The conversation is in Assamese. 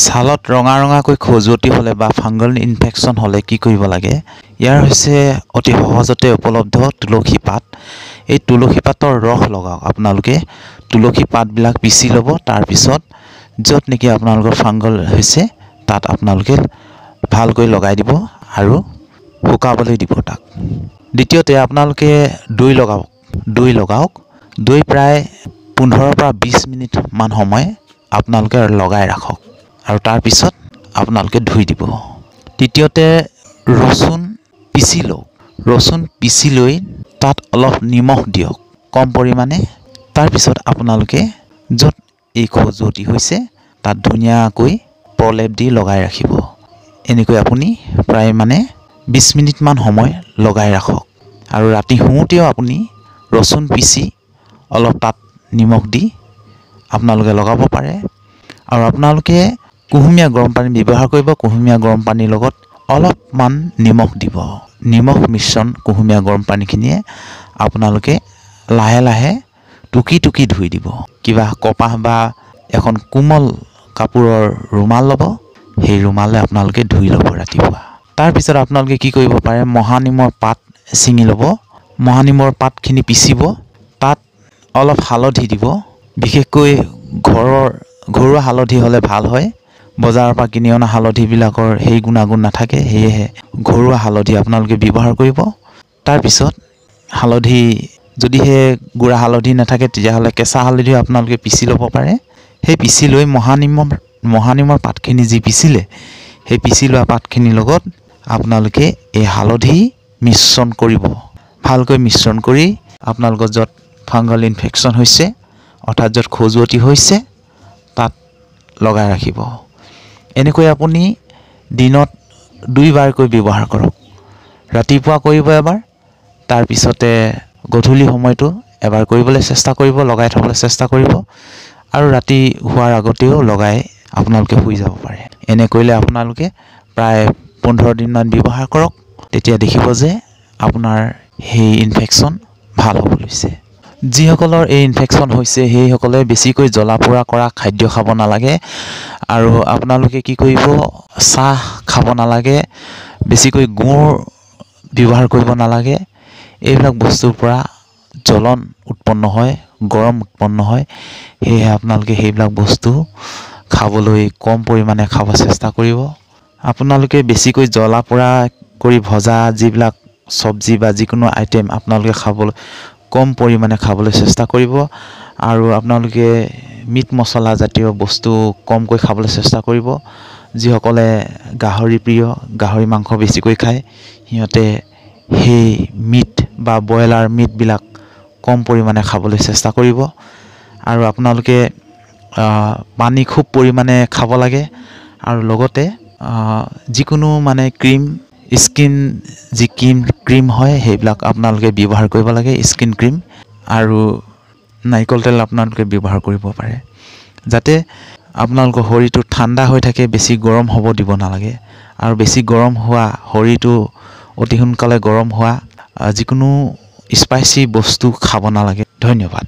ছালত ৰঙা ৰঙাকৈ খজুৱতি হ'লে বা ফাংগল ইনফেকশ্যন হ'লে কি কৰিব লাগে? ইয়াৰ হৈছে অতি সহজতে উপলব্ধ তুলসী পাত। এই তুলসী পাতৰ ৰস লগাওক। আপোনালোকে তুলসী পাতবিলাক পিচি ল'ব, তাৰপিছত য'ত নেকি আপোনালোকৰ ফাংগল হৈছে তাত আপোনালোকে ভালকৈ লগাই দিব আৰু শুকাবলৈ দিব তাক। দ্বিতীয়তে আপোনালোকে দৈ লগাওক। দৈ লগাওক। দৈ প্ৰায় 15ৰ পৰা 20 মিনিটমান সময় আপোনালোকে লগাই ৰাখক আৰু তাৰপিছত আপোনালোকে ধুই দিব। তৃতীয়তে ৰচুন পিচি লওক। ৰচুন পিচি লৈ তাত অলপ নিমখ দিয়ক কম পৰিমাণে। তাৰপিছত আপোনালোকে য'ত এই খজুৱতি হৈছে তাত ধুনীয়াকৈ প্ৰলেপ দি লগাই ৰাখিব। এনেকৈ আপুনি প্ৰায় 20 মিনিটমান সময় লগাই ৰাখক। আৰু ৰাতি শুওঁতেও আপুনি ৰচুন পিচি অলপ তাত নিমখ দি আপোনালোকে লগাব পাৰে। আৰু আপোনালোকে কুহুমীয়া গৰম পানী ব্যৱহাৰ কৰিব। কুহুমীয়া গৰম পানীৰ লগত অলপমান নিমখ দিব। নিমখ মিশ্ৰণ কুহুমীয়া গৰম পানীখিনিয়ে আপোনালোকে লাহে লাহে টুকি টুকি ধুই দিব। কিবা কপাহ বা এখন কোমল কাপোৰৰ ৰুমাল ল'ব, সেই ৰুমালে আপোনালোকে ধুই ল'ব ৰাতিপুৱা। তাৰপিছত আপোনালোকে কি কৰিব পাৰে, মহানিমৰ পাত ছিঙি ল'ব। মহানিমৰ পাতখিনি পিচিব, তাত অলপ হালধি দিব। বিশেষকৈ ঘৰুৱা হালধি হ'লে ভাল হয়। বজাৰৰ পৰা কিনি অনা হালধিবিলাকৰ সেই গুণাগুণ নাথাকে, সেয়েহে ঘৰুৱা হালধি আপোনালোকে ব্যৱহাৰ কৰিব। তাৰপিছত হালধি যদিহে গুড়া হালধি নাথাকে তেতিয়াহ'লে কেঁচা হালধিও আপোনালোকে পিচি ল'ব পাৰে। সেই পিচি লৈ মহানিমৰ পাতখিনি যি পিচিলে সেই পিচি লোৱা পাতখিনিৰ লগত আপোনালোকে এই হালধি মিশ্ৰণ কৰিব। ভালকৈ মিশ্ৰণ কৰি আপোনালোকৰ য'ত ফাংগল ইনফেকশ্যন হৈছে অৰ্থাৎ য'ত খজুৱতি হৈছে তাত লগাই ৰাখিব। এনেকৈ আপুনি দিনত 2বাৰকৈ ব্যৱহাৰ কৰক। ৰাতিপুৱা কৰিব এবাৰ, তাৰপিছতে গধূলি সময়টো এবাৰ কৰিবলৈ চেষ্টা কৰিব, লগাই থ'বলৈ চেষ্টা কৰিব। আৰু ৰাতি শোৱাৰ আগতেও লগাই আপোনালোকে শুই যাব পাৰে। এনে কৰিলে আপোনালোকে প্ৰায় 15 দিনমান ব্যৱহাৰ কৰক, তেতিয়া দেখিব যে আপোনাৰ সেই ইনফেকশ্যন ভাল হ'ব লৈছে। যিসকলৰ এই ইনফেকশ্যন হৈছে সেইসকলে বেছিকৈ জ্বলা পোৰা কৰা খাদ্য খাব নালাগে। আৰু আপোনালোকে কি কৰিব, চাহ খাব নালাগে, বেছিকৈ গুড় ব্যৱহাৰ কৰিব নালাগে। এইবিলাক বস্তুৰ পৰা জ্বলন উৎপন্ন হয়, গৰম উৎপন্ন হয়। সেয়েহে আপোনালোকে সেইবিলাক বস্তু খাবলৈ কম পৰিমাণে খাব চেষ্টা কৰিব। আপোনালোকে বেছিকৈ জ্বলা পোৰা কৰি ভজা যিবিলাক চব্জি বা যিকোনো আইটেম আপোনালোকে খাবলৈ কম পৰিমাণে খাবলৈ চেষ্টা কৰিব। আৰু আপোনালোকে মিট মছলা জাতীয় বস্তু কমকৈ খাবলৈ চেষ্টা কৰিব। যিসকলে গাহৰি প্ৰিয়, গাহৰি মাংস বেছিকৈ খায়, সিহঁতে সেই মিট বা ব্ৰইলাৰ মিটবিলাক কম পৰিমাণে খাবলৈ চেষ্টা কৰিব। আৰু আপোনালোকে পানী খুব পৰিমাণে খাব লাগে। আৰু লগতে যিকোনো ক্ৰীম, স্কিন যি ক্ৰীম হয় সেইবিলাক আপোনালোকে ব্যৱহাৰ কৰিব লাগে, স্কিন ক্ৰীম। আৰু নাৰিকল তেল আপোনালোকে ব্যৱহাৰ কৰিব পাৰে, যাতে আপোনালোকৰ শৰীৰটো ঠাণ্ডা হৈ থাকে, বেছি গৰম হ'ব দিব নালাগে। আৰু বেছি গৰম হোৱা, শৰীৰটো অতি সোনকালে গৰম হোৱা যিকোনো স্পাইচি বস্তু খাব নালাগে। ধন্যবাদ।